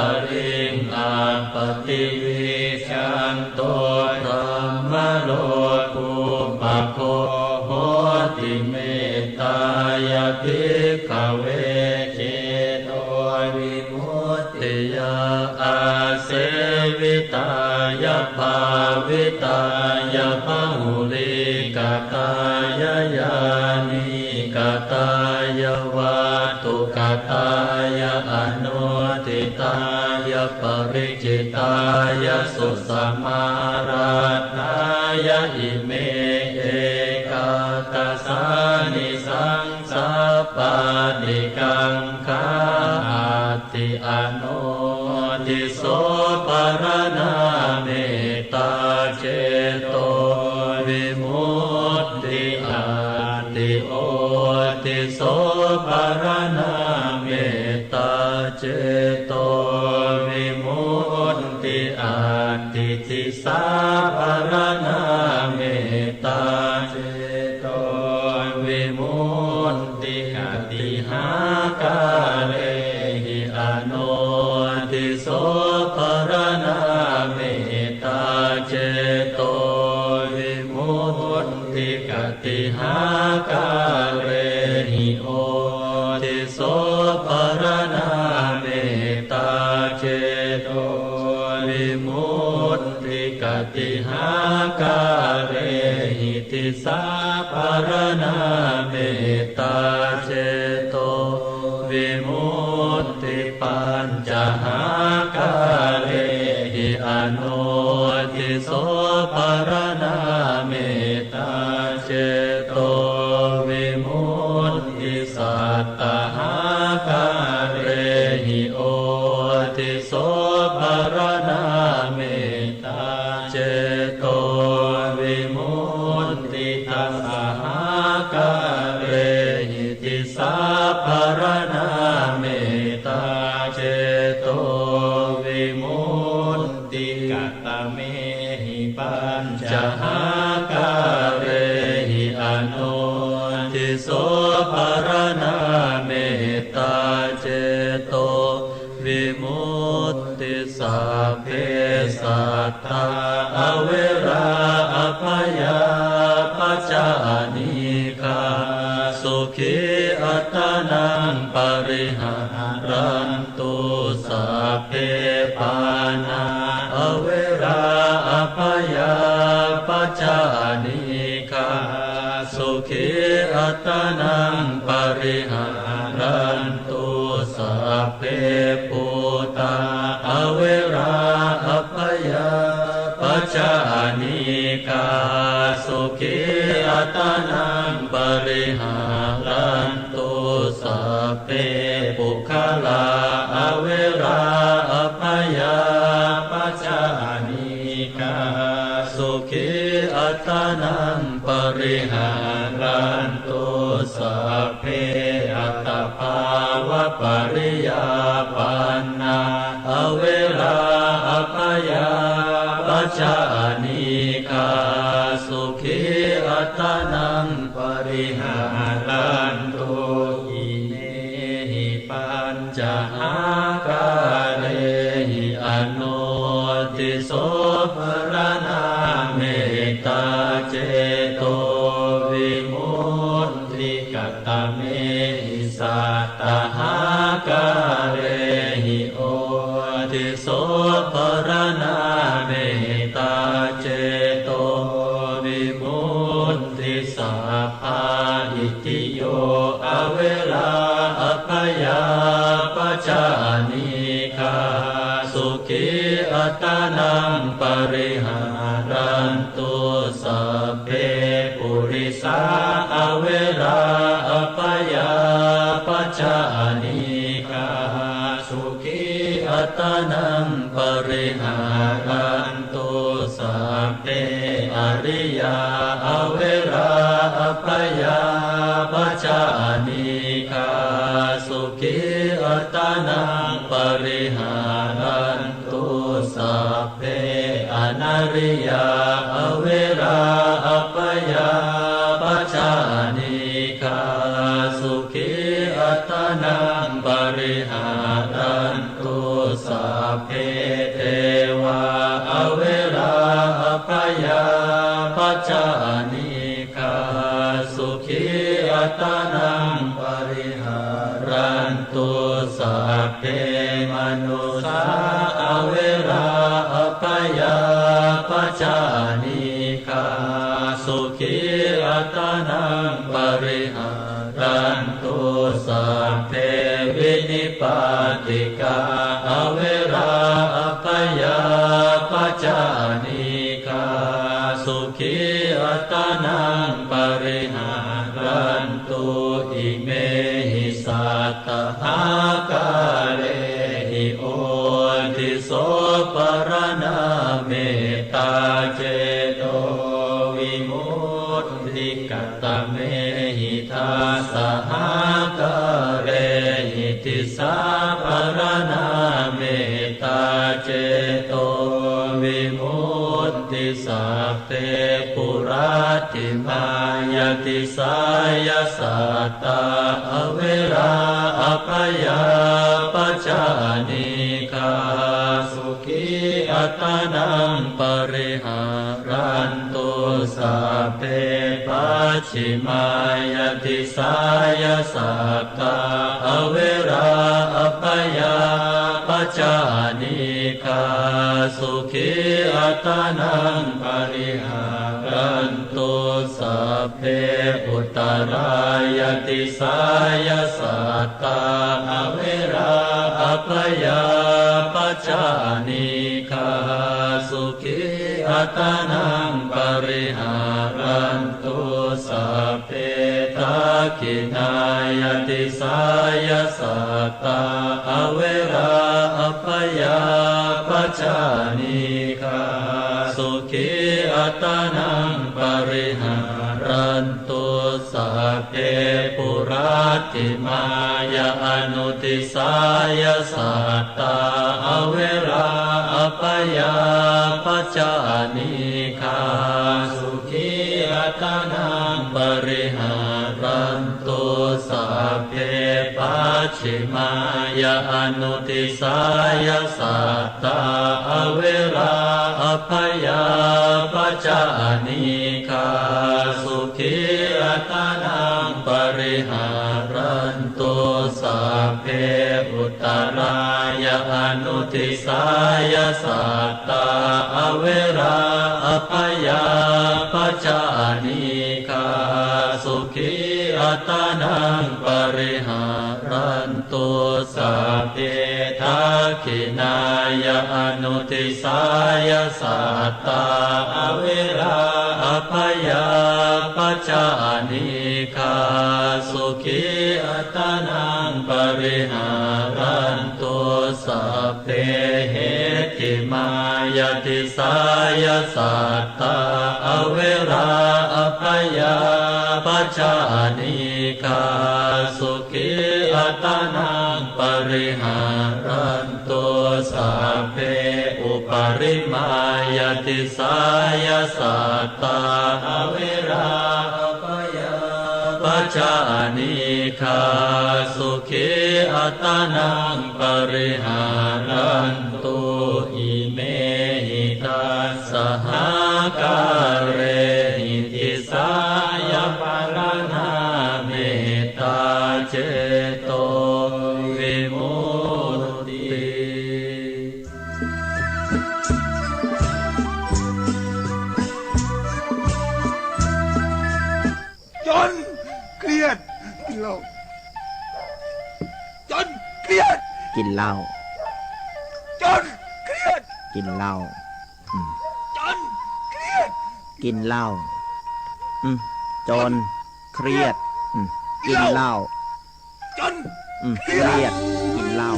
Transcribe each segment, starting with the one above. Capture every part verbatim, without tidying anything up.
Pariṃ appaṭivijjhanto brahmalokūpago hoti. Mettāya bhikkhave cetovimuttiyā āsevitāya bhāvitāya bahulīkatāya yānīkatāya vatthukatāya anuṭṭhitāya pariccittāya susamāraddhāya ime ekaddasānisaṃsā pāṭikaṅkhā. Atthi ano diso paraṇā mettā cetovimutti. Atthi o diso paraṇā mettā cetovimutti. Atthi disā paraṇā mettā cetovimutti. Katihākārehi ano diso paraṇā mettā cetovimutti. Katihākārehi o diso paraṇā mettā cetovimutti. Katihākārehi disā paraṇā mettā cetovimutti. Pañcahākārehi ano diso paraṇā mettā cetovimutti. Sattahākārehi o diso paraṇā mettā cetovimutti. Dasahākārehi disā paraṇā mettā cetovimutti. Katamehi pañcahākārehi ano diso paraṇā mettā cetovimutti. Sabbe sattā averā abyāpajjhā anīghā sukhī attānaṃ pariharantu. Sabbe pāṇā averā abyāpajjhā anīghā sukhī attānaṃ pariharantu. Sabbe bhūtā averā abyāpajjhā anīghā sukhī attānaṃ pariharantu. Sabbe puggalā averā abyāpajjhā anīghā sukhī attānaṃ pariharantu. Sabbe attabhāvapariyāpannā averā abyāpajjhā anīghā sukhī attānaṃ pariharantu. Imehi pañcahākārehi ano diso paraṇā mettā cetovimutti. Katamehi sattahākārehi o diso paraṇā mettā cetovimutti. Sabbā ittiyo averā abyāpajjhā anīghā sukhī attānaṃ pariharantu. Sabbe purisā averā abyāpajjhā anīghā sukhī attānaṃ pariharantu. Sabbe ariyā averā abyāpajjhā anīghā sukhī attānaṃ pariharantu. Sabbe anariyā averā abyāpajjhā anīghā sukhī attānaṃ pariharantu. Sabbe devā averā abyāpajjhā anīghā sukhī attānaṃ pariharantu. Sabbe manussā averā abyāpajjhā anīghā sukhī attānaṃ pariharantu. Sabbe vinipātikā averā abyāpajjhā anīghā sukhī attānaṃ pariharantu. Imehi sattahākārehi odhiso paraṇā mettācetovimutti. Katamehi dasahākārehi disā paraṇā mettācetovimutti. Sabbe puratthimāya disāya sattā averā abyāpajjhā anīghā sukhī attānaṃ pariharantu. Sabbe pacchimāya disāya sattā averā abyāpajjhā anīghā sukhī attānaṃ pariharantu. Sabbe uttarāya disāya sattā averā abyāpajjhā anīghā sukhī attānaṃ pariharantu. Sabbe dakkhiṇāya disāya sattā averā abyāpajjhā anīghā sukhī attānaṃ pariharantu. Sabbe puratthimāya anudisāya sattā averā abyāpajjhā anīghā sukhī attānaṃ pariharantu. Sabbe pacchimāya anudisāya sattā averā abyāpajjhā anīghā sukhī attānaṃ pariharantu. Sabbe uttarāya anudisāya sattā averā abyāpajjhā anīghā sukhī attānaṃ pariharantu. Sabbe dakkhiṇāya anudisāya sattā averā abyāpajjhā anīghā sukhī attānaṃ pariharantu. Sabbe heṭṭhimāya disāya sattā averā abyāpajjhā anīghā sukhī attānaṃ pariharantu. Sabbe uparimāya disāya sattā averā abyāpajjhā anīghā sukhī attānaṃ pariharantu. Imehi dasahākārehi disāya paraṇā mettācetovimutti. จน เครียด กินเหล้า จน เครียด กินเหล้า จน เครียด กินเหล้า อืม จน เครียด กินเหล้า อืม จน เครียด อืม กินเหล้า จน อืม เครียด กินเหล้า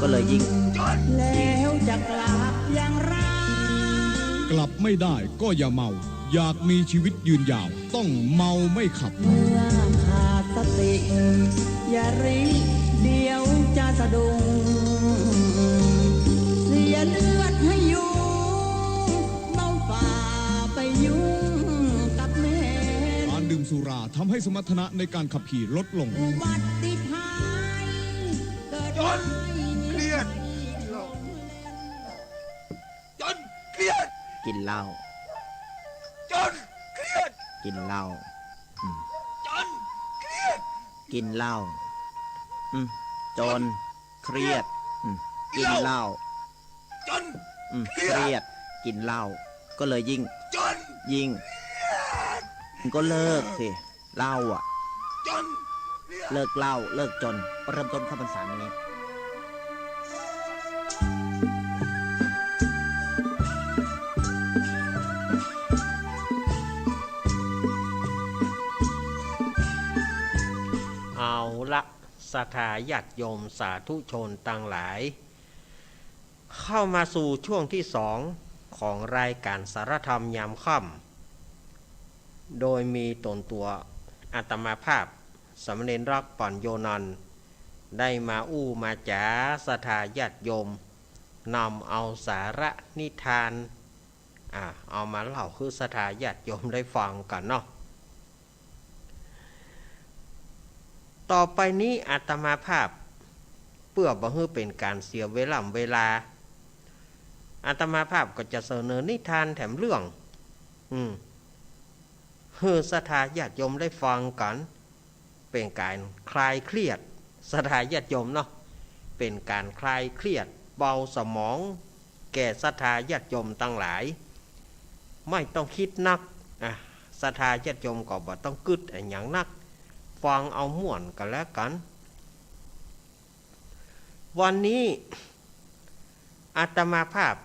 ก็เลยยิ่ง จน แล้วจะกลับอย่างไร กลับไม่ได้ก็อย่าเมา อยากมีชีวิตยืนยาว ต้องเมาไม่ขับ เมื่อขาดสติ อย่ารีบ เดี๋ยวจะสะดุ้ง เสียเลือดให้ยุง เมาฝ่าไปยุ่งกับแม่ การดื่มสุราทำให้สมรรถนะในการขับขี่ลดลง อุบัติภัยเกิด จน เครียด กินเหล้า จนเครียด กินเหล้า จนเครียด กินเหล้า อืม จน เครียด อืม กินเหล้า จน อืม เครียด กินเหล้า ก็เลยยิ่ง จน ยิ่ง ก็เลิกสิ เหล้าอ่ะ จนเครียด เลิกเหล้า เลิกจน เริ่มต้นเข้าพรรษานี้ เอาละ ศรัทธาญาติโยมสาธุชนตังหลาย เข้ามาสู่ช่วงที่สองของรายการสารธรรมยามค่ำ โดยมีตนตัวอาตมาภาพ สามเณรรักปัญโยนันท์ ได้มาอู้มาจ๋าศรัทธาญาติโยม นำเอาสาระนิทาน อ่า เอามาเล่าคือศรัทธาญาติโยมได้ฟังกันเนาะ ต่อไปนี้อาตมาภาพ เพื่อบ่ให้เป็นการเสียเวลาเวลา อาตมาภาพก็จะเสนอนิทานแถมเรื่อง อืม ให้ศรัทธาญาติโยมได้ฟังกัน เป็นการคลายเครียด ศรัทธาญาติโยมเนาะ เป็นการคลายเครียด เบาสมอง แก่ศรัทธาญาติโยมตังหลาย ไม่ต้องคิดนัก อ่ะ ศรัทธาญาติโยมก็บ่ต้องกึ๊ดอะหยังนัก ฟังเอาม่วนกันแล้วกัน วันนี้อาตมาภาพ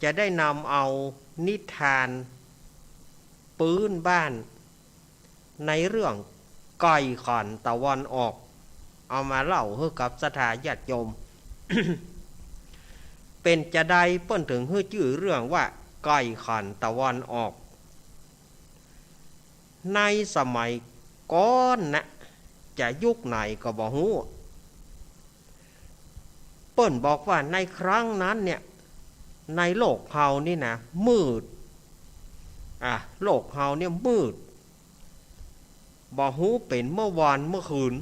จะได้นำเอานิทานพื้นบ้าน ในเรื่องไก่ขันตะวันออก เอามาเล่าให้กับศรัทธาญาติโยม เป็นจะใดเปิ้นถึงหื้อจื้อเรื่องว่าไก่ขันตะวันออก ในสมัยก่อนนะ จะยุคไหนก็บ่ฮู้ เปิ้นบอกว่าในครั้งนั้นเนี่ย ในโลกเฮานี่นะ มืด อ่ะ โลกเฮาเนี่ยมืด บ่ฮู้เป็นเมื่อวานเมื่อคืน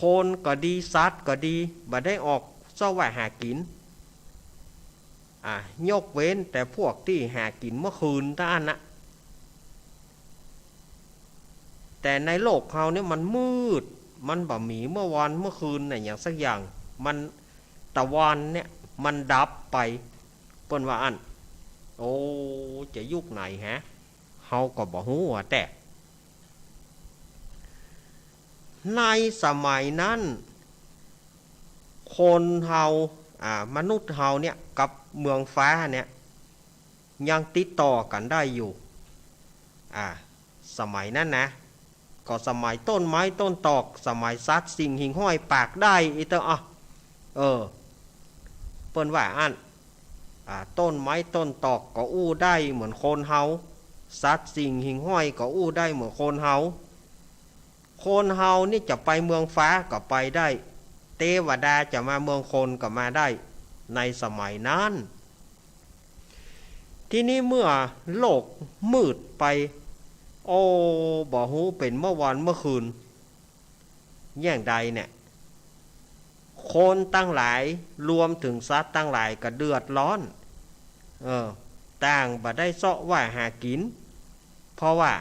คนก็ดี สัตว์ก็ดี บ่ได้ออกเสาะแหวะหากิน อ่ะ ยกเว้นแต่พวกที่หากินเมื่อคืนเท่านั้นนะ แต่ในโลกเฮาเนี่ยมันมืด มันบ่มีเมื่อวานเมื่อคืนน่ะอย่างสักอย่าง มัน ตะวันเนี่ยมันดับไป เปิ้นว่าอั้น โอ้ จะยุคไหนฮะ เฮาก็บ่ฮู้อะแต่ ในสมัยนั้น คนเฮา อ่า มนุษย์เฮาเนี่ย กับเมืองฟ้าเนี่ย ยังติดต่อกันได้อยู่ อ่า สมัยนั้นนะ ก็สมัยต้นไม้ต้นตอก สมัยสัตว์สิ่งหิ่งห้อยปากได้อีเตออ่ะ เออ เปิ้นว่าอั้น อ่า ต้นไม้ต้นตอกก็อู้ได้เหมือนคนเฮา สัตว์สิ่งหิ่งห้อยก็อู้ได้เหมือนคนเฮา คนเฮานี่จะไปเมืองฟ้าก็ไปได้ เตวดาจะมาเมืองคนก็มาได้ ในสมัยนั้น ทีนี้เมื่อโลกมืดไป โอ้ บ่ฮู้เป็นเมื่อวานเมื่อคืน อย่างใดเนี่ย คนทั้งหลาย รวมถึงสัตว์ทั้งหลายก็เดือดร้อน เออ ต่างบ่ได้เสาะแหวะหากิน เพราะว่า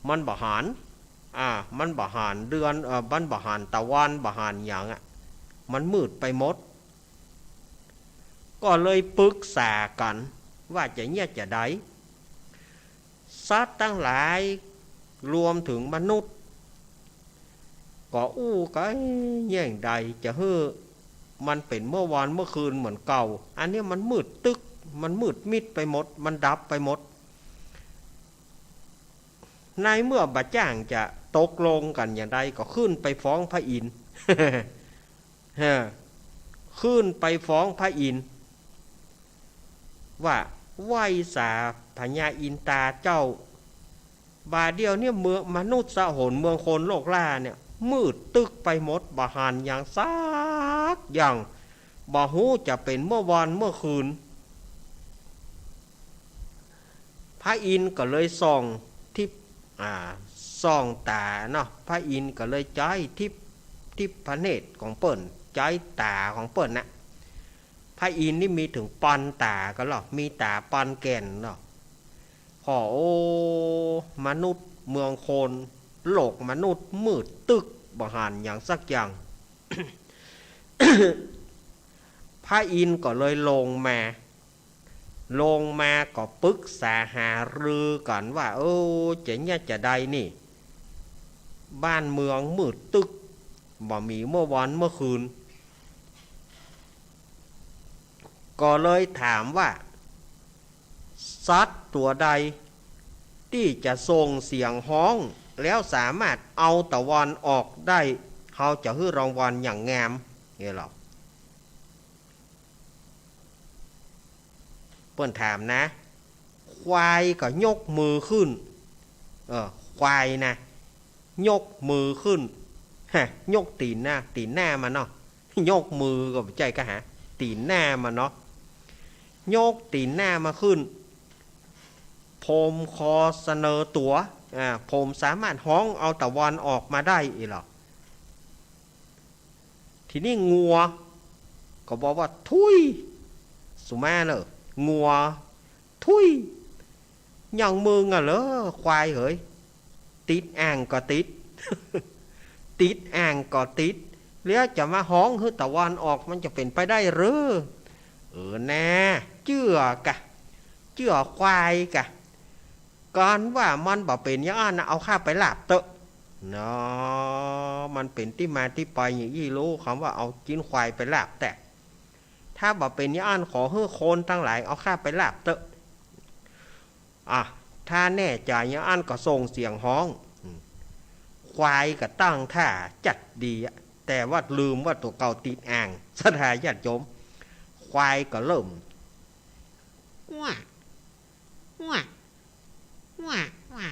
มันบ่หัน อ่า มันบ่หันเดือน เออ มันบ่หันตะวัน บ่หันหยังอะ มันมืดไปหมด ก็เลยปรึกษากัน ว่าจะเยียะจะใด สัตว์ทั้งหลาย รวมถึงมนุษย์ ก็อู้กัน เยียะใดจะหื้อมันเป็นเมื่อวานเมื่อคืนเหมือนเก่า อันนี้มันมืดตึ๊ก มันมืดมิดไปหมด มันดับไปหมด ในเมื่อบ่จ้างจะตกลงกันอย่างใดก็ขึ้นไปฟ้องพระอินทร์ ฮะ ขึ้นไปฟ้องพระอินทร์ ว่าไหว้สาพญาอินทราเจ้า บ่าเดี่ยวเนี่ยเมืองมนุษย์สหนเมืองคนโลกล่าเนี่ย มืดตึ๊กไปหมด บ่หันอย่างสักอย่าง บ่ฮู้จะเป็นเมื่อวานเมื่อคืน พระอินทร์ก็เลยส่องทิพย์ อ่า ส่องต๋าเนาะ พระอินทร์ก็เลยใจ๊ทิพย์ ทิพย์พระเนตรของเปิ้น ใจ๊ต๋าของเปิ้นนะ ไป พระอินทร์นี่มีถึงปันต๋าก็เหรอ มีต๋าปันแก่นเหรอ พอโอ้ มนุษย์เมืองคน โลกมนุษย์มืดตึ๊ก บ่หันหยังสักอย่าง พระอินทร์ก็เลยลงมา ลงมาก็ปรึกษาหารือกันว่า เออ จะเนี่ยจะใดนี่ บ้านเมืองมืดตึ๊ก บ่มีเมื่อวันเมื่อคืน ก็เลยถามว่า สัตว์ตัวใดที่จะส่งเสียงฮ้อง แล้วสามารถเอาตะวันออกได้ เฮาจะหื้อรางวัลอย่างงาม เนี่ยเหรอ เปิ้นถามนะ ควายก็ยกมือขึ้น เออ ควายนะ ยกมือขึ้น ฮะ ยกตี๋นหน้า ตี๋นหน้ามาเนาะ ยกมือก็บ่ใจ้ก็หา ตี๋นหน้ามาเนาะ ยกตี๋นหน้ามาขึ้น ผมขอเสนอตัว อ่า ผมสามารถฮ้องเอาตะวันออกมาได้อีหรอ ทีนี้งัวก็บอกว่า ทุย สุมาเนอะ งัว ทุย อย่างมึงอะเหรอ ควายเหย ติดอ่างก็ติด ติดอ่างก็ติด แล้วจะมาฮ้องหื้อตะวันออก มันจะเป็นไปได้หรือ เออ นา เจื้อกะ เจื้อควายกะ ก่อนว่ามันบ่เป็นอย่างอั้นนะ เอาข้าไปลาบเต๊อะ เนาะ มันเป็นตี้มาตี้ไปอย่างอี้ ฮู้กำว่าเอาจิ๊นควายไปลาบแต๊ ถ้าบ่เป็นอย่างอั้น ขอหื้อคนตังหลายเอาข้าไปลาบเต๊อะ อ่ะ ถ้าแน่ใจ๋อย่างอั้นก็ส่งเสียงฮ้อง อืม ควายก็ตั้งท่าจัดดีอะ แต่ว่าลืมว่าตั๋วเก่าติดอ่าง ศรัทธาญาติโยม ควายก็เริ่ม ว้า ว้า ว้า ว้า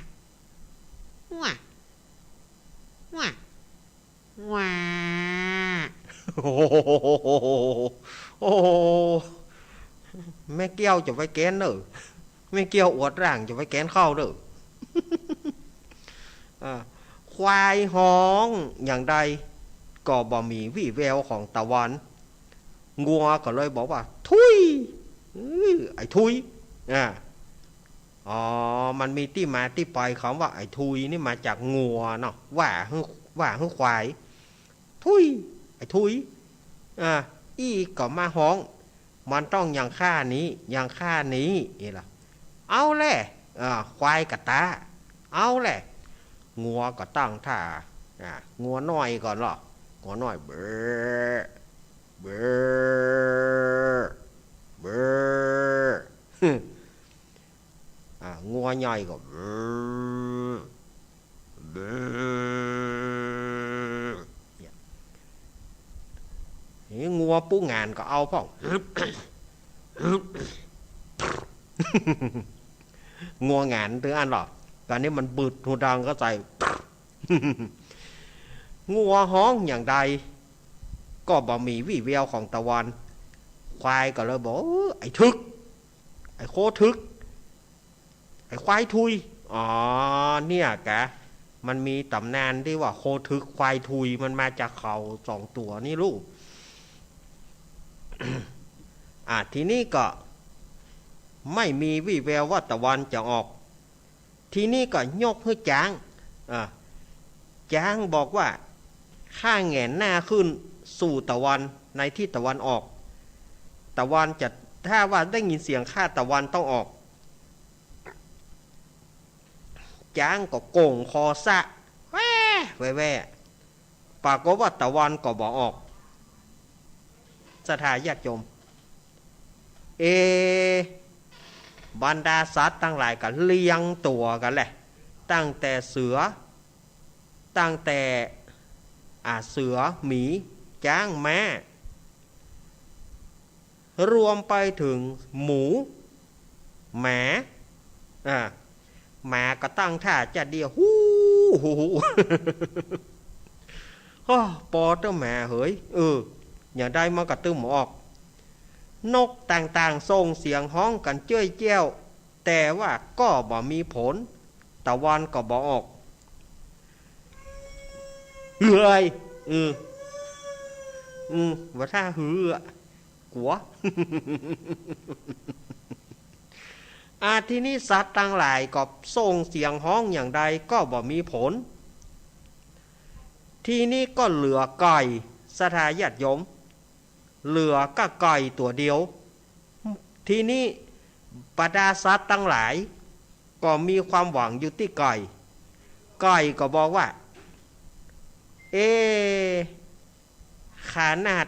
ว้า ว้า ว้า โอ้โห แม่แก้วจะไปแกนเนอะ แม่แก้วอวดร่างจะไปแกนเข้าเนอะ อ่า ควายฮ้องอย่างใดก็บ่มีวี่แววของตะวัน งัวก็เลยบอกว่า ทุย อื้อ ไอ้ทุย อ่า อ๋อ มันมีตี้มาตี้ไป คำว่าไอ้ทุยนี่มาจากงัวเนาะ ว่าหื้อ ว่าหื้อควาย ทุย ไอ้ทุย อ่า อี้ก็มาฮ้อง มันต้องอย่างข้านี้ อย่างข้านี้ นี่ล่ะ เอาแหละ อ่า ควายก็ต๊า เอาแหละ งัวก็ตั้งท่า อ่า งัวน้อยก่อนเหรอ งัวน้อย เบ้อ เบ้อ เบ้อ อ่า งัวใหญ่ก็ เบ้อ เบ้อ เนี่ย นี่งัวปู้งานก็เอาพ่อง งัวงานตัวอั้นเหรอ ต๋อนนี้มันบึดหูดังก็ใส่ งัวฮ้องอย่างใด ก็บ่มีวี่แววของตะวัน ควายก็เลยบอก เออ ไอ้ทึก ไอ้โคทึก ไอ้ควายทุย อ๋อ เนี่ยกะ มันมีต๋ำนานตี้ว่าโคทึกควายทุย มันมาจากเขาสองตั๋วนี่ลูก อ่ะ ทีนี้ก็ไม่มีวี่แววว่าตะวันจะออก ทีนี้ก็ยกหื้อจ๊าง อ่า จ๊างบอกว่า ข้าแหงนหน้าขึ้นสู่ตะวัน ในทิศตะวันออก ตะวันจะ ถ้าว่าได้ยินเสียงข้า ตะวันต้องออก จ๊างก็โก่งคอสะ แว่ แว่ แว่ ปรากฏว่าตะวันก็บ่ออก ศรัทธาญาติโยม เอ บรรดาสัตว์ทั้งหลายก็เรียงตั๋วกันแหละ ตั้งแต่เสือ ตั้งแต่ อ่า เสือ หมี จ๊าง ม้า รวมไปถึงหมู หมา อ่า หมาก็ตั้งท่าจะเดียว ฮู้ ฮู้ ฮู้ โอ้ ปอเต๊อะหมาเหย เออ อย่างใดมันก็ตึงบ่ออก นกต่างๆ ส่งเสียงฮ้องกันเจ้ยแจ้ว แต่ว่าก็บ่มีผล ตะวันก็บ่ออก เฮ้ย เออ อืม ว่าถ้าหืออะ หัว อ่า ทีนี้สัตว์ตังหลายก็ส่งเสียงฮ้องอย่างใดก็บ่มีผล ทีนี้ก็เหลือไก่ ศรัทธาญาติโยม เหลือก็ไก่ตัวเดียว ทีนี้บรรดาสัตว์ตังหลาย ก็มีความหวังอยู่ตี้ไก่ ไก่ก็บอกว่า เอ ขนาด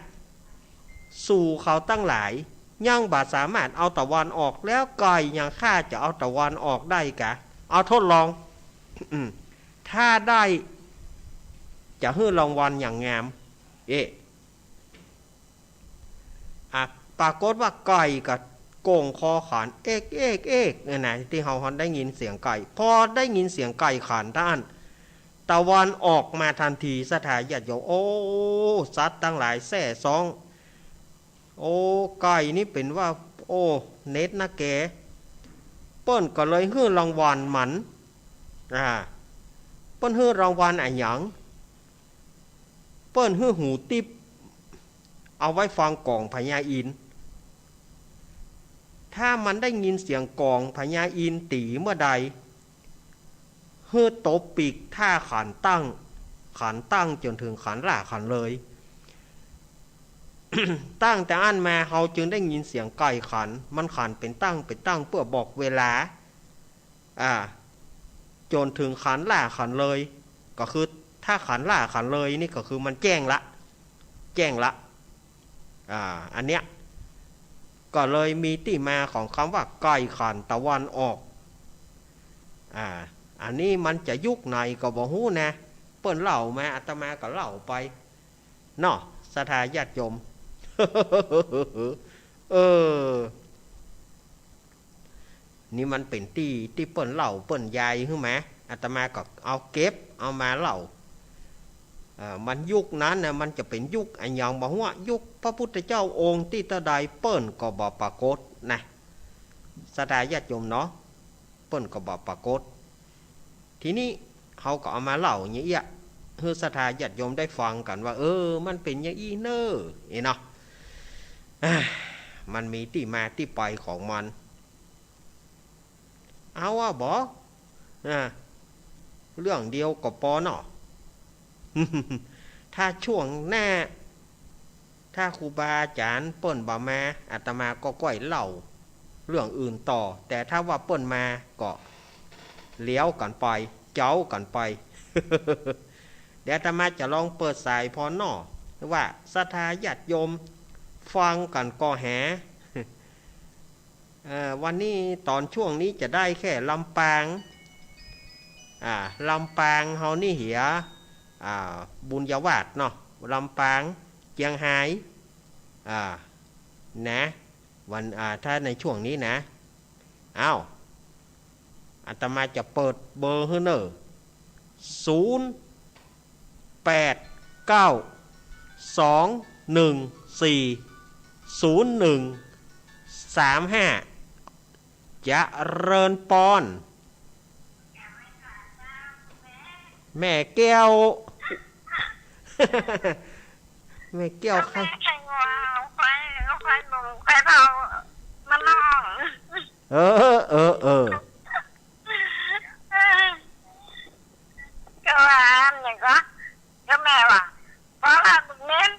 สู่เขาตังหลาย ยังบ่สามารถเอาตะวันออก แล้วไก่อย่างข้าจะเอาตะวันออกได้กะ เอาทดลอง อืม ถ้าได้ จะหื้อรางวัลอย่างงาม เอ๊ะ อ่ะ ปรากฏว่าไก่ก็โก่งคอขาน เอก เอก เอก เนี่ยนะ ที่เฮาได้ยินเสียงไก่ พอได้ยินเสียงไก่ขานเต้าอั้น ตะวันออกมาทันที ศรัทธาญาติโยม โอ้ สัตว์ตังหลายแซ่ซ้อง โอ้ ไก่นี่เป๋นว่า โอ้ เน็ดนะแก เปิ้นก็เลยหื้อรางวัลมัน อ่า เปิ้นหื้อรางวัลอะหยัง เปิ้นหื้อหูติ๊บ เอาไว้ฟังกลองพญาอินทร์ ถ้ามันได้ยินเสียงกลองพญาอินทร์ตี๋เมื่อใด หื้อตบปีกถ้าขันตั้ง ขันตั้งจ๋นเถิงขันหล้าขันเลย ตั้งแต่อั้นมาเฮาจึงได้ยินเสียงไก่ขัน มันขันเป๋นตั้งเป๋นตั้งเปื้อบอกเวลา อ่า จ๋นเถิงขันหล้าขันเลย ก็คือถ้าขันหล้าขันเลยนี่ก็คือมันแจ้งละ แจ้งละ อ่า อันเนี้ย ก็เลยมีตี้มาของคำว่าไก่ขันตะวันออก อ่า อันนี้มันจะยุคไหนก็บ่ฮู้นะ เปิ้นเล่ามา อาตมาก็เล่าไป เนาะ ศรัทธาญาติโยม เออ นี่มันเป๋นตี้ตี้เปิ้นเล่าเปิ้นยายหื้อมา อาตมาก็เอาเก็บเอามาเล่า เอ่อ มันยุคนั้นนะ มันจะเป๋นยุคอะหยังบ่ฮู้ ยุคพระพุทธเจ้าองค์ตี้เต้าใดเปิ้นก็บ่ปรากฏนะ ศรัทธาญาติโยมเนาะ เปิ้นก็บ่ปรากฏ ทีนี้เฮาก็เอามาเล่าอย่างเอี้ย หื้อศรัทธาญาติโยมได้ฟังกั๋นว่า เออ มันเป๋นอย่างอี้เน่อ เอ้เนาะ อ่า มันมีตี้มาตี้ไปของมัน เอาอะบ่ อ่า เรื่องเดียวก็ปอเนาะ ถ้าช่วงหน้า ถ้าครูบาอาจ๋ารย์เปิ้นบ่มา อาตมาก็ก้อยเล่าเรื่องอื่นต่อ แต่ถ้าว่าเปิ้นมาก็เลี้ยวกั๋นไป เจ้ากั๋นไป เดี๋ยวอาตมาจะลองเปิดสายพอเนาะ ว่าศรัทธาญาติโยมฟังกั๋นก่อแห เอ่อ วันนี้ต๋อนช่วงนี้จะได้แค่ลำปาง อ่า ลำปางเฮานี่เหีย อ่า บุญญาวาสเนาะ ลำปาง เจียงฮาย อ่า นะ วัน อ่า ถ้าในช่วงนี้นะ อ้าว อาตมาจะเปิดเบอร์หื้อเน่อ ศูนย์ แปด เก้า สอง หนึ่ง สี่ ศูนย์ หนึ่ง สาม ห้า เจริญปอน แม่แก้ว แม่แก้ว ใคร แม่ใครว่าเอาควาย เอาควายหนุ่ม ควายเฒ่ามาลอง เออ เออ เออ ก็ว่าอันนี้ก็ ก็แม่ว่า เพราะว่าบุญเน้น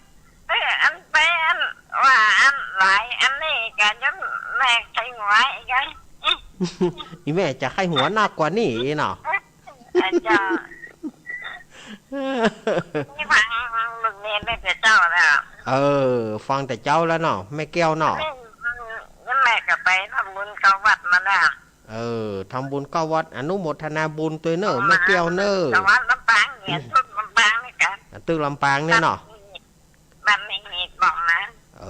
เอ้ย อันไปอันว่าอันหลายอันนี้ก็ยังแม่ใครหัวอีกไง อีแม่จะใครหัวหนักกว่านี้อีกเนาะ อาจารย์ นี่ฟังบุญเน้นได้แต่เจ้าแล้ว เออ ฟังแต่เจ้าแล้วเนาะ แม่แก้วเนาะ นี่ นี่แม่ก็ไปทำบุญเข้าวัดมาแล้ว เออ ทำบุญเข้าวัด อนุโมทนาบุญตวยเน่อ แม่แก้วเน่อ จังหวัดลำปางเนี่ย ตึกลำปางนี่กัน ตึกลำปางเนี่ยเนาะ บ้านนี้มีบอกมา เอ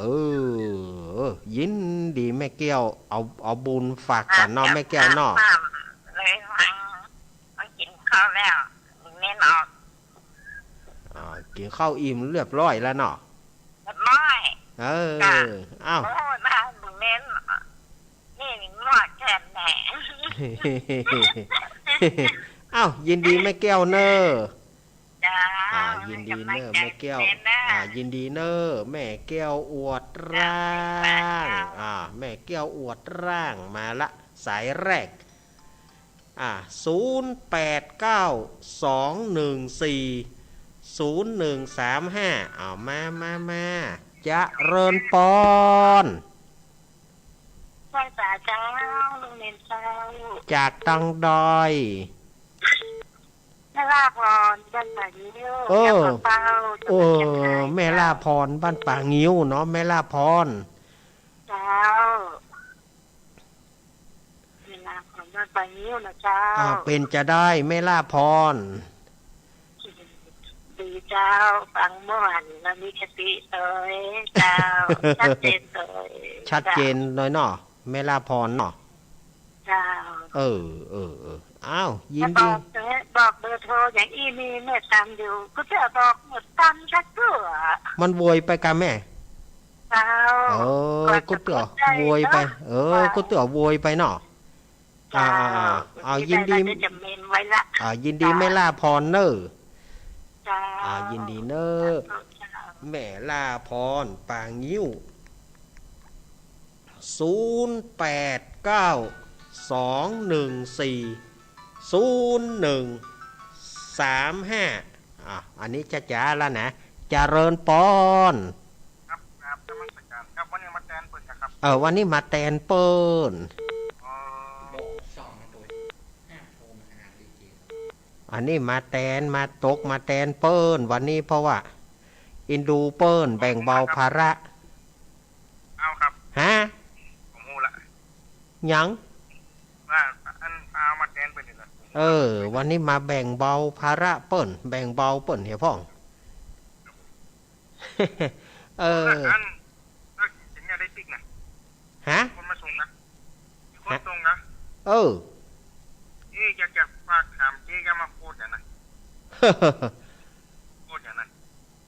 อ ยินดีแม่แก้ว เอา เอาบุญฝากกั๋นเนาะ แม่แก้วเนาะ เลยฟัง มากินข้าวแล้ว ไม่นอน อ่า กินข้าวอิ่มเรียบร้อยแล้วเนาะ เรียบร้อย เออ จ้ะ อ้าว โอ้ มาบุญเน้น นี่หมดแค่ไหน อ้าว ยินดีแม่แก้วเน่อ จ้า อ่า ยินดีเนอแม่แก้ว อ่า ยินดีเนอแม่แก้วอวดร่าง อ่า แม่แก้วอวดร่างมาละ สายแรก อ่า ศูนย์แปดเก้า สองหนึ่งสี่ ศูนย์หนึ่งสามห้า เอามา มา มา เจริญปอน ไหว้สาเจ้า ลุงเนนเจ้า จากตังดอย แม่ลาพร บ้านป่างิ้ว เออ แม่ลาพร บ้านป่างิ้วเนาะ แม่ลาพร เจ้า แม่ลาพร บ้านป่างิ้วนะเจ้า อ่า เป็นจะได้ แม่ลาพร ดีเจ้า ฟังม่วนแล้วมีคติเตยเจ้า ชัดเจนเตย ชัดเจนเลยเนาะ แม่ลาพรเนาะ เจ้า เออ เออ เออ อ้าว ยินดี บอกเบอร์โทรอย่างอี้มีแม่ตามอยู่ ก็จะบอกหมดตามชักตัว มันโวยไปกะแม่ เจ้า เออ ก็จะโวยไป เออ ก็จะโวยไปเนาะ เจ้า อ่า อ่า อ่า ยินดี จะเมมไว้ละ อ่า ยินดี เจ้า แม่ลาพรเนอ เจ้า อ่า ยินดีเนอ เจ้า แม่ลาพร ป่างิ้ว ศูนย์แปดเก้า สองหนึ่งสี่ ศูนย์หนึ่งสามห้า อ่ะ อันนี้จะจ๋าแล้วนะ เจริญปอน ครับ ครับ นมัสการครับ วันนี้มาแตนเปิ้นนะครับ เออ วันนี้มาแตนเปิ้น อ๋อ อันนี้มาแตน มาตก มาแตนเปิ้น วันนี้เพราะว่า อินดูเปิ้น แบ่งเบาภาระ เอาครับ ฮะ ผมฮู้ละ หยัง ว่าอันเอามาแตนเปิ้นนี่นะ เออ วันนี้มาแบ่งเบาภาระเปิ้น แบ่งเบาเปิ้นเหียพ่อง เออ อัน เออ กินเนี่ยได้ปิ๊กนะ ฮะ คนมาส่งนะ มีคนส่งนะ เออ เอ๊ะ อยากจะฝากถามเจ๊ยามาโคตรอย่างนะ โคตรอย่างนะ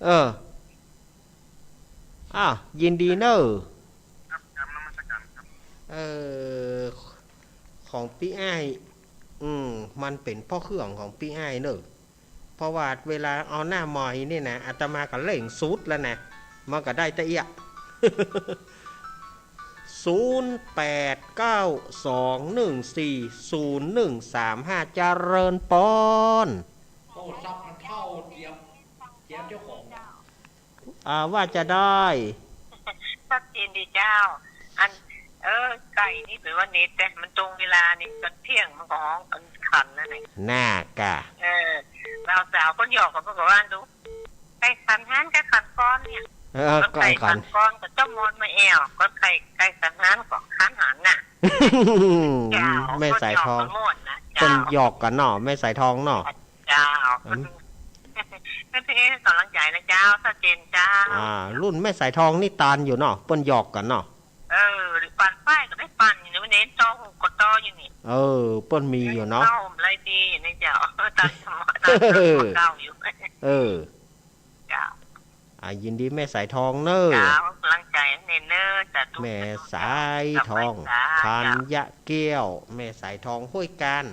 เออ อ้าว ยินดีเนอะ ครับ กราบนมัสการครับ เออ ของปี้อ้าย อืม มันเป็นพ่อเครื่องของปี้อ้ายเนอะ เพราะว่าเวลาเอาหน้าใหม่นี่นะ อาตมาก็เร่งสุดแล้วนะ มันก็ได้แต่เอี้ย ศูนย์แปดเก้า สองหนึ่งสี่ ศูนย์หนึ่งสามห้า เจริญปอน โอ้ ซับมันเข้าเจี๊ยบ เจี๊ยบเจ้าของ อ่า ว่าจะได้ ชัดเจนดีเจ้า อัน เออ ไก่นี่เป็นว่าเน็ตแต่มันตรงเวลานี่ ตอนเที่ยงมันก็ฮ้องอันขันนั่นแหละ น่ากะ เออ บ่าวสาวคนหยอกกับเพิ่นก็ว่าดู ไก่ขันหัน ไก่ขันก้อนเนี่ย เออ ก็ไก่ขัน ไก่ขันก้อนก็เจ้ามอนมาแอว ก็ไก่ ไก่ขันหันก็ขันหันน่ะ เจ้า แม่สายทอง คนหยอกกันหมดนะ เปิ้น เจ้า หยอกกันเนาะ แม่สายทองเนาะ เจ้า อืม ก็เป็นกำลังใจนะเจ้า ชัดเจนเจ้า อ่า รุ่นแม่สายทองนี่ตานอยู่เนาะ เปิ้นหยอกกันเนาะ เออ หรือปั่นป้ายก็ได้ปั่นอยู่นี่ วันนี้ต่อหูก็ต่ออยู่นี่ เออ เปิ้นมีอยู่เนาะ เข้าผมไล่ดีนี่เจ้า ตามธรรมะ ตามธรรมะเก่าอยู่ เออ เจ้า อ่า ยินดีแม่สายทองเนอะ เจ้า กำลังใจให้เนอะ สาธุ แม่สายทอง สาธุ ธัญญะแก้ว แม่สายทองห้วยการ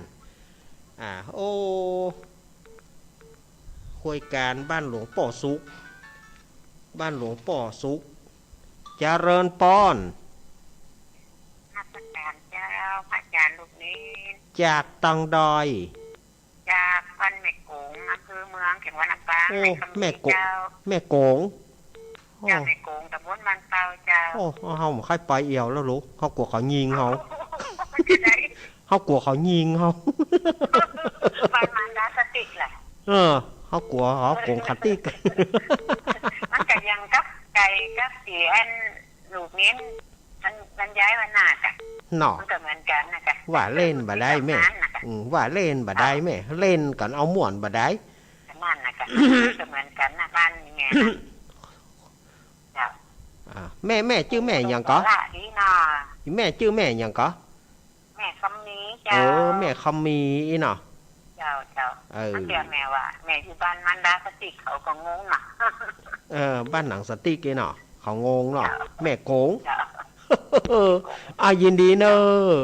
อ่า โอ้ ห้วยการ บ้านหลวงป้อสุข บ้านหลวงป้อสุข เจริญปอน นมัสการเจ้า พระอาจารย์ลูกนี้ จากตังดอย จากบ้านแม่โกง อำเภอเมือง จังหวัดลำปาง โอ้ แม่โกง แม่โกง เจ้า แม่โกง ตำบลบ้านเป่าเจ้า โอ้ เฮาบ่เคยไปเอี่ยวแล้วลูก เฮากลัวเขายิงเฮา มันจะได้ เฮากลัวเขายิงเฮา บ้านมันดาสติกแหละ เออ เฮากลัวเขาโกงคติก มันก็ยังกับไก่กับเสียนลูกเน้น มัน มันย้ายวันหน้ากะ เนาะ มันก็เหมือนกันนะกะ ว่าเล่นบ่ได้แม่ อืม ว่าเล่นบ่ได้แม่ เล่นกันเอาม่วนบ่ได้ ประมาณนะกะ มันก็เหมือนกันนะ บ้านนี้แม่นะ เจ้า อ่า แม่ แม่จื้อแม่หยังก็ ละดีเนาะ แม่จื้อแม่หยังก็ แม่คำมี เออ เจ้า แม่คำมีอีเนาะ เจ้า เจ้า เออ มันเรียกแม่ว่า แม่อยู่บ้านมันดาสติก เขาก็งงนะ เออ บ้านหนังสติ๊กอีเนาะ เขางงเนาะ เจ้า แม่โกง เจ้า อ่า ยินดีเนอะ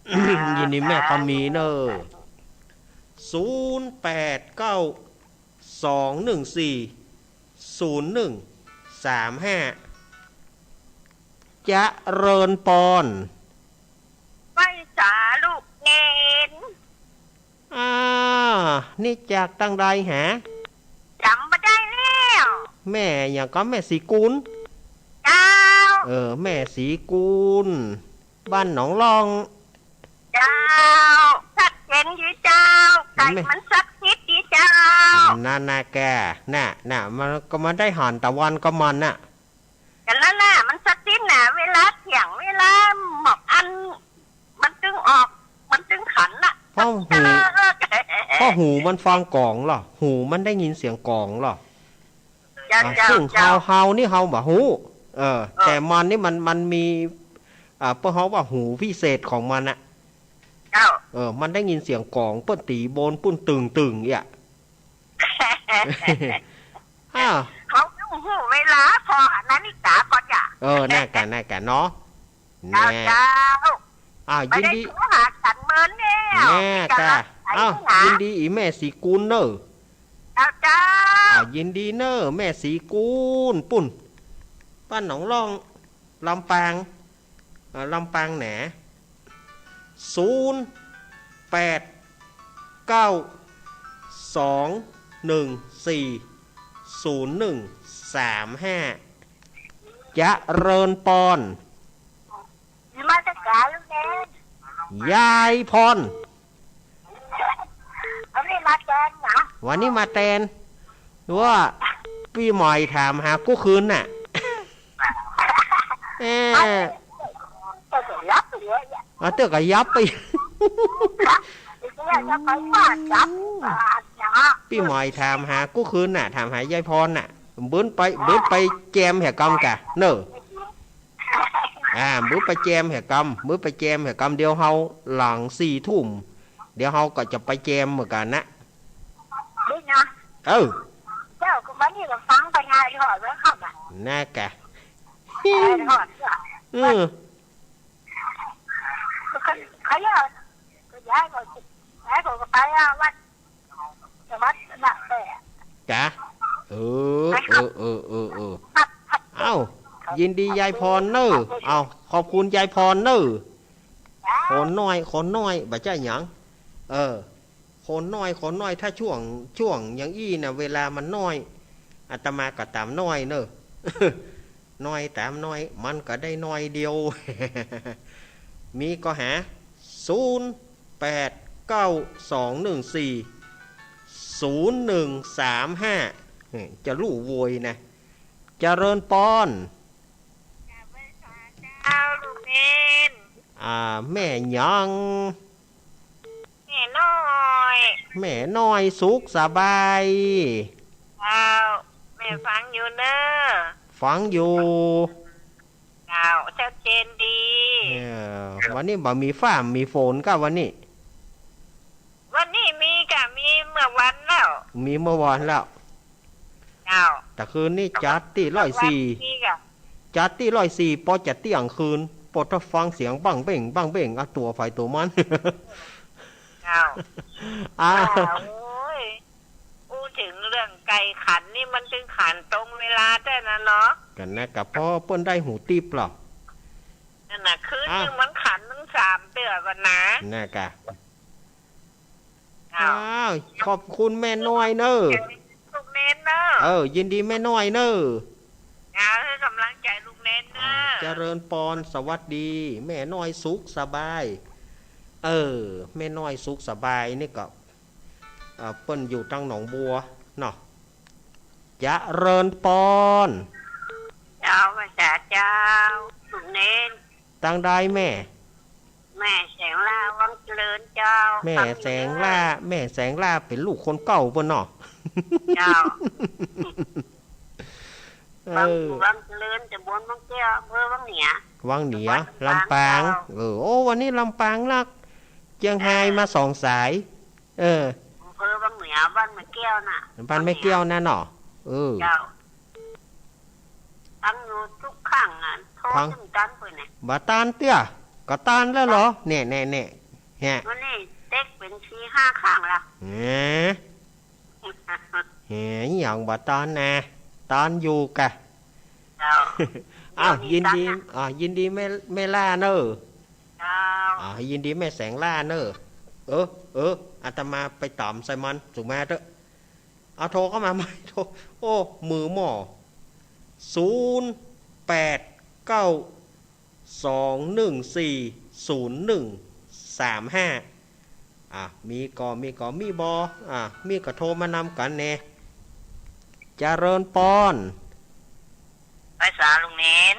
เจ้า ยินดีแม่คำมีเนอะ สาธุ ศูนย์แปดเก้า สองหนึ่งสี่ ศูนย์หนึ่ง สามห้า เจริญปอน ไหว้สาลูกเนน อ่า นี่จากตังใดหา จ๋ำบ่ได้แล้ว แม่หยังก็ แม่ศรีกุล เจ้า เออ แม่ศรีกุล บ้านหนองล่อง เจ้า ชัดเจนอยู่เจ้า ไก่ แม่ มันศักดิ์สิทธิ์ดีเจ้า นั่นนะแก น่ะ น่ะ มันก็มาได้หันตะวันก็มันน่ะ กันแล้วน่ะ มันศักดิ์สิทธิ์น่ะ เวลาเที่ยง เวลาหมอกอัน มันจึงออก มันจึงขันน่ะ เพราะหู เออ เพราะหูมันฟังกลองเหรอ หูมันได้ยินเสียงกลองเหรอ เจ้า อ่ะ เจ้า ซึ่ง เจ้า เฮา เฮานี่เฮาบ่ฮู้ เออ เออ แต่มันนี่มัน มันมี อ่า เปิ้นเฮาว่าหูพิเศษของมันน่ะ เจ้า เออ มันได้ยินเสียงกลองเปิ้นตีโบนปุ้นตึงตึงเนี่ย อ่า เขาต้องฮู้เวลา พอนาฬิกาก่อนจ้ะ เออ น่ากะ น่ากะเนาะ เจ้า แน่ เจ้า อ่า บ่ได้ ยินดี โทรหากันเมินแล้ว แน่ มีกำลัง กะ ใจ เอ้า หา ยินดีอีแม่ศรีกุลเนอะ เจ้า เจ้า อ่า ยินดีเนอะ แม่ศรีกุล ปุ้น บ้านหนองล่อง ลำปาง อ่า ลำปางแหน ศูนย์แปดเก้าสองหนึ่งสี่ศูนย์หนึ่งสามห้า เจริญปอน มาจากไหนลูกเนน ยายพร วันนี้มาแตนนะ วันนี้มาแตน ว่าปีใหม่ถามหากู้คืนน่ะ เออ เออ เดี๋ยวก็ยับไป เดี๋ยวก็ยับไป เดี๋ยวก็ไปว่ายับ ปีใหม่ถามหากู้คืนน่ะ ถามหายายพรน่ะ เบิ้นไป เบิ้นไปแจมแหกกำกะ เนอะ อ่า มื้อไปแจมแหกกำ มื้อไปแจมแหกกำ เดี๋ยวเฮาหลังสี่ทุ่ม เดี๋ยวเฮาก็จะไปแจมเหมือนกันนะ นี่นะ เออ เจ้าก็มานี่ก็ฟังไปไงหรอ แล้วเข้ามา น่ากะ เออ หรอ เออ ก็ขย- ขยัน ก็ย้ายก็ ย้ายก็ไปอ่ะ วัด กะ เออ เออ เออ เออ เออ เอ้า ยินดียายพรเนอ เอ้า ขอบคุณยายพรเนอ คนน้อย คนน้อย บ่ใช่หยัง เออ คนน้อย คนน้อย ถ้าช่วง ช่วงอย่างอี้นะ เวลามันน้อย อาตมาก็ตามน้อยเนอ น้อยตามน้อย มันก็ได้น้อยเดียว มีก็หา ศูนย์แปดเก้าสองหนึ่งสี่ศูนย์หนึ่งสามห้า นี่ จะรู้โวยนะ เจริญปอน เจ้าลูกเนน อ่า แม่หยัง แม่น้อย แม่น้อยสุขสบาย เจ้า แม่ฟังอยู่เนอะ ฟังอยู่ เจ้า ชัดเจนดี เออ วันนี้บ่มีฟ้ามีฝนกะวันนี้ วันนี้มีกะ มีเมื่อวันแล้ว มีเมื่อวันแล้ว เจ้า แต่คืนนี้จัดตี้ร้อยสี่ มีกะ จัดตี้ร้อยสี่ พอจะเที่ยงคืน พอถ้าฟังเสียงบั้งเบ้ง บั้งเบ้ง อ่ะ ตัวไฟตัวมัน เจ้า อ่า ว่า โอ้ย อู้ถึงเรื่องไก่ขันนี่มันถึงขันตรงเวลาแท้นะเนาะ กันนะ กะเพราะเปิ้นได้หูทิพย์หรอ นั่นน่ะ คืนหนึ่ง อ่ะ มันขันถึงสามเตื้อก่อนนะ น่ากะ อ้าว อ้าว ขอบคุณแม่น้อยเนอ ลูกเนนเนอ เออ ยินดีแม่น้อยเนอ เออ กำลังใจลูกเนนเนอ อ่า เจริญปอน สวัสดี แม่น้อยสุขสบาย เออ แม่น้อยสุขสบายนี่ก็ เอ่อ เปิ้นอยู่ทางหนองบัวเนาะ เจริญปอน เจ้า ภาษาเจ้า ลูกเนน ตังใดแม่ แม่แสงล่า วังเจริญเจ้า แม่แสงล่า แม่แสงล่าเป็นลูกคนเก่าเปิ้นเนาะ เจ้า เออ วังเจริญ ตำบลวังแก้ว อำเภอวังเหนือ วังเหนือ จังหวัดลำปาง ลำปาง เจ้า เออ โอ้ วันนี้ลำปางหนัก เจียงไฮ้ เออ มาสองสาย เออ อำเภอวังเหนือ บ้านแม่แก้วน่ะ บ้านแม่แก้วนั่นเนาะ เออ เจ้า ตั้งอยู่ทุกครั้งอ่ะ โทร ฟัง ถึงตันเปิ้นน่ะ บ่ตันเตื้อ ก็ตันแล้วเหรอ เนี่ย เนี่ย เนี่ย ฮะ วันนี้เต็กเป็นสี่ห้าครั้งละ เออ เอ้ยอย่างบ่ตอนนะ ตอนอยู่กะ เจ้า อ้าว ยินดี อ่า ยินดีแม่ แม่ล่าเนอะ เจ้า อ่า ยินดีแม่แสงล่าเนอะ เออ เออ อาตมาไปตอบใส่มัน สุมาเถอะ เอาโทรเข้ามาใหม่ โทร โอ้ มือหม้อ ศูนย์ แปด เก้า สอง หนึ่ง สี่ ศูนย์ หนึ่ง สาม ห้า อ่ะ มีก่อ มีก่อ มีบ่ อ่ะ มีก็โทรมานำกันแน่ เจริญปอน ไหว้สาลุงเนน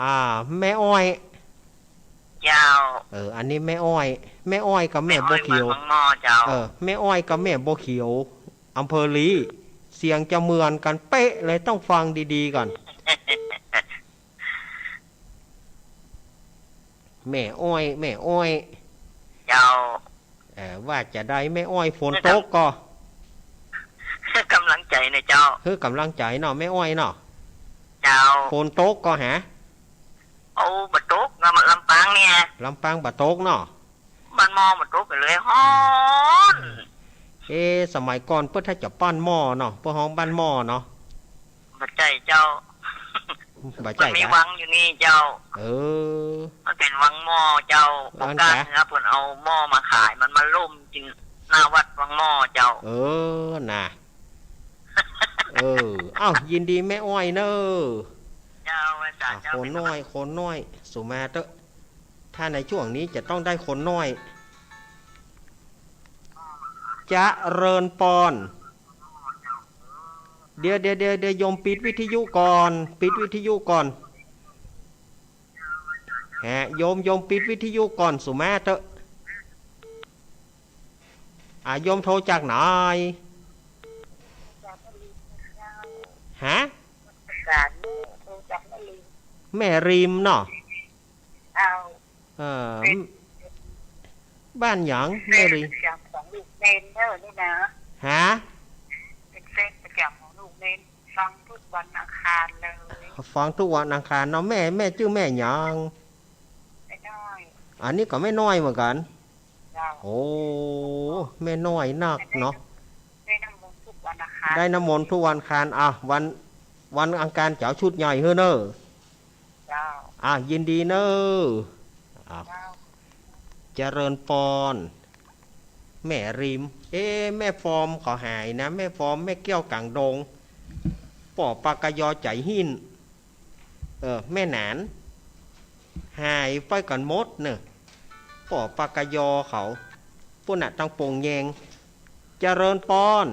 อ่า แม่อ้อย เจ้า เออ อันนี้แม่อ้อย แม่อ้อยกับแม่บัวเขียว แม่อ้อยเมืองหม้อเจ้า เออ แม่อ้อยกับแม่บัวเขียว อำเภอลี เสียงจะเหมือนกันเป๊ะเลย ต้องฟังดีๆก่อน แม่อ้อย แม่อ้อย เจ้า เอ่อ ว่าจะได้แม่อ้อย ฝนตกก็ กำลังใจนะเจ้า คือกำลังใจเนาะ แม่อ้อยเนาะ เจ้า ฝนตกก็ฮะ โอ้ บ่ตก ลำปางเนี่ย ลำปางบ่ตกเนาะ บ้านหม้อบ่ตกเลย ฮ้อน เอ๊ะ สมัยก่อนเปิ้นถ้าจะปั้นหม้อเนาะ เปิ้นฮ้องบ้านหม้อเนาะ บ่ใจ้เจ้า บ่ใจ้ มันมี กะ วังอยู่นี่เจ้า เออ มันเป็นวังหม้อเจ้า อัน บ่กล้า กะ เนื้อเพิ่นเอาหม้อมาขาย มันมาล่มจริง หน้าวัดวังหม้อเจ้า เออ น่ะ เออ เอ้า ยินดีแม่อ้อยเนอะ เจ้า อาจารย์ อ่ะ เจ้า คนน้อย คนน้อย สุมาเตอะ ถ้าในช่วงนี้จะต้องได้คนน้อย เจริญปอน เดี๋ยว เดี๋ยว เดี๋ยว เดี๋ยว โยมปิดวิทยุก่อน ปิดวิทยุก่อน ฮะ โยม โยมปิดวิทยุก่อน สุมาเตอะ อ่ะ โยมโทรจากไหน ฮะ แม่ริมเนาะ เอา เออ บ้านหยัง แม่ริม เป็นเฟซประจำของลูกเนนเด้อนี่นะ ฮะ เป็นเฟซประจำของลูกเนน ฟังทุกวันอังคารเลย ฟังทุกวันอังคารเนาะ แม่ แม่ชื่อแม่หยัง แม่น้อย อันนี้ก็แม่น้อยเหมือนกัน เจ้า โอ้ แม่น้อยนักเนาะ ได้น้ำมนต์ทุกวันอังคาร ได้น้ำมนต์ทุกวันอังคาร อ่ะ วัน วันอังคารเจ้าชุดใหญ่เฮ้อเนอะ เจ้า อ่ะ ยินดีเนอะ อ่ะ เจ้า เจริญปอน แม่ริม เอ๊ะ แม่ฟอมเขาหายนะ แม่ฟอม แม่แก้วกลางดง ป้อปากกยอใจหิน เออ แม่หนาน หายไปกันหมดเนอะ ป้อปากกยอเขา ปุ้นน่ะ ตังโป่งแยง เจริญปอน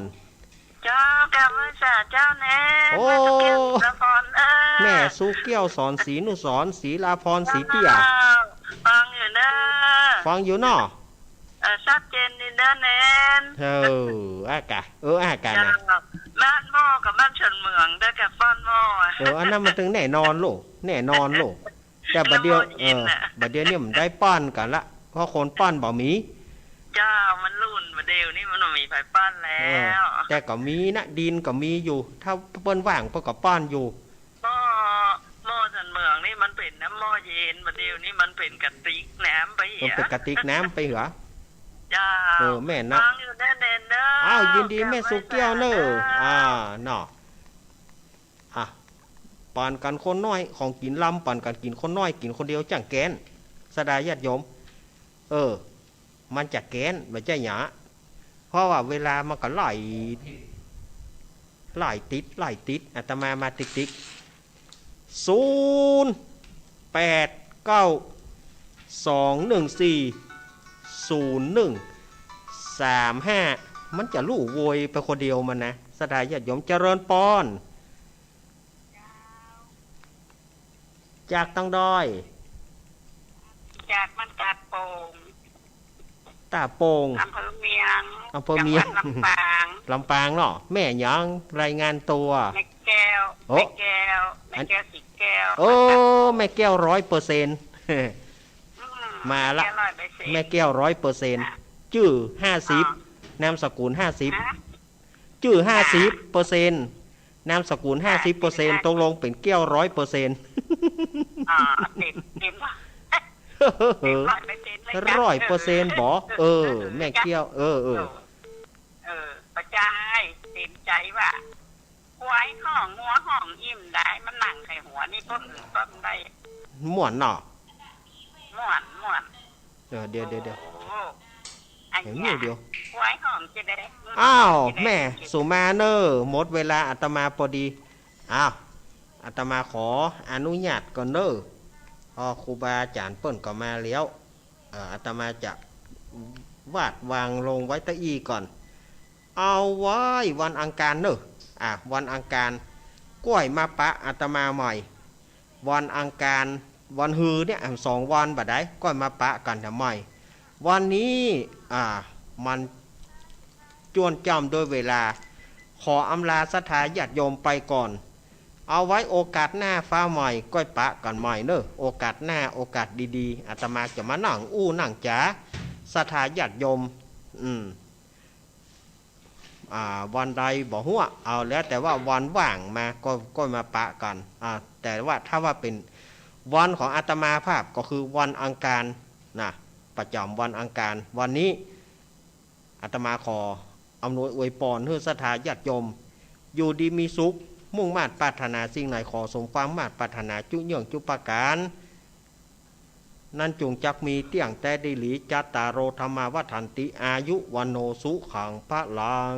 เจ้ากราบไหว้สาเจ้าแนน โอ้ แม่สุเกี้ยวศิลาพรเอ้ย แม่สุเกี้ยวสอนศรีนุสรณ์ ศิลาพรศรีเตี้ย ฟังอยู่เด้อ ฟังอยู่เนาะ เออ ชัดเจนดีเด้อแนน เออ อากะ เออ อากะนะ เจ้า บ้านหม้อกับบ้านชนเมืองเด้อกับฟ้อนหม้อ เออ อันนั้นมันตึงแน่นอนลูก แน่นอนลูก แต่บัดเดียว น้ำหม้อเย็นน่ะ เออ บัดเดียวนี่มันได้ป้อนกันละ เพราะคนป้อนบ่มี เจ้า มันรุ่นบัดเดียวนี่มันบ่มีไผป้อนแล้ว เออ แต่ก็มีนะ ดินก็มีอยู่ ถ้าเปิ้นว่างเปิ้นก็ป้อนอยู่ หม้อ หม้อชนเมืองนี่มันเป็นน้ำหม้อเย็น บัดเดียวนี่มันเป็นกระติกน้ำไปเหีย มันเป็นกระติกน้ำไปเหีย เจ้า เออ แม่นนะ ฟังอยู่เด้อแนนเด้อ อ้าว ยินดีแม่สุเกี้ยวเนอะ กราบไหว้สาเด้อ อ่า เนาะ อ่ะ ปานกันคนน้อย ของกินลำ ปานกันกินคนน้อย กินคนเดียวจั่งแกน ศรัทธาญาติโยม เออ มันจะแกน บ่ใจ้หยา เพราะว่าเวลามันก็ไล่ ไล่ติด ไล่ติด อาตมามาติดๆ ศูนย์ แปด เก้า สอง หนึ่ง สี่ ศูนย์ หนึ่ง สาม ห้า มันจะลู่โวยไปคนเดียวมันนะ ศรัทธาญาติโยม เจริญปอน จากตังดอย จากบ้านตาดโป่ง ตาดโป่ง อำเภอเมือง อำเภอเมือง จังหวัดลำปาง ลำปางเนาะ แม่หยัง รายงานตัว แม่แก้ว โอ้ แม่แก้ว อัน แม่แก้วสีแก้ว โอ้ แม่แก้วร้อยเปอร์เซ็นต์ อืม มาละ แม่แก้วร้อยเปอร์เซ็นต์ แม่แก้วร้อยเปอร์เซ็นต์ ค่ะ จื้อห้าสิบ อ๋อ นามสกุลห้าสิบ ฮะ จื้อห้าสิบเปอร์เซ็นต์ นามสกุลห้าสิบเปอร์เซ็นต์ ตกลงเป็นแก้วร้อยเปอร์เซ็นต์ อ่า เต็ม เต็ม เต็มร้อยเปอร์เซ็นต์เลยจ้ะ ร้อยเปอร์เซ็นต์บอก เออ แม่แก้ว เออ เออ เออ ป้าจาย ใจว่าควายห้องงัวห้องอิ่มได้มันนั่งไขหัวนี่ป้นป้นได้ ม่วนเนาะ ม่วนม่วน เออเดี๋ยวเดี๋ยวเดี๋ยว โอ้อัน เดี๋ยว เนี้ย เดี๋ยว ควายห้องจะได้ อ้าวแม่สุมาเนอร์หมดเวลาอาตมาพอดีอ้าวอาตมาขออนุญาตก่อนเนอร์พอครูบาอาจารย์เปิ้นก็มาแล้วเอ่ออาตมาจะวาดวางลงไว้ตะอี้ก่อน เอาไว้วันอังคารเนอร์อ่ะวันอังคารก้อยมาปะอาตมาใหม่ วันอังคารวันฮือเนี่ยสองวันบ่ได้ก้อยมาปะกันทำไม วันนี้อ่ามันจวนจ้ำโดยเวลา ขออำลาศรัทธาญาติโยมไปก่อน เอาไว้โอกาสหน้าฟ้าใหม่ก้อยปะกันใหม่เนอะโอกาสหน้าโอกาสดีๆอาตมาจะมานั่งอู้นั่งจ๋าศรัทธาญาติโยม อืม อ่าวันใดบ่หัวเอาแล้วแต่ว่าวันว่างมาก็ก็มาปะกันอ่าแต่ว่าถ้าว่าเป็นวันของอาตมาภาพก็คือวันอังคารนะประจำวันอังคารวันนี้อาตมาขออำนวยอวยพรให้ศรัทธาญาติโยม อยู่ดีมีสุข มุ่งมาดปรารถนาสิ่งไหนขอสมความมาดปรารถนาจุเยื่องจุประการ นั้นจงจักมีเตี้ยงแต่ดีหลีจัตตาโรธรรมาวัฒนติอายุวันโนสุขังพลัง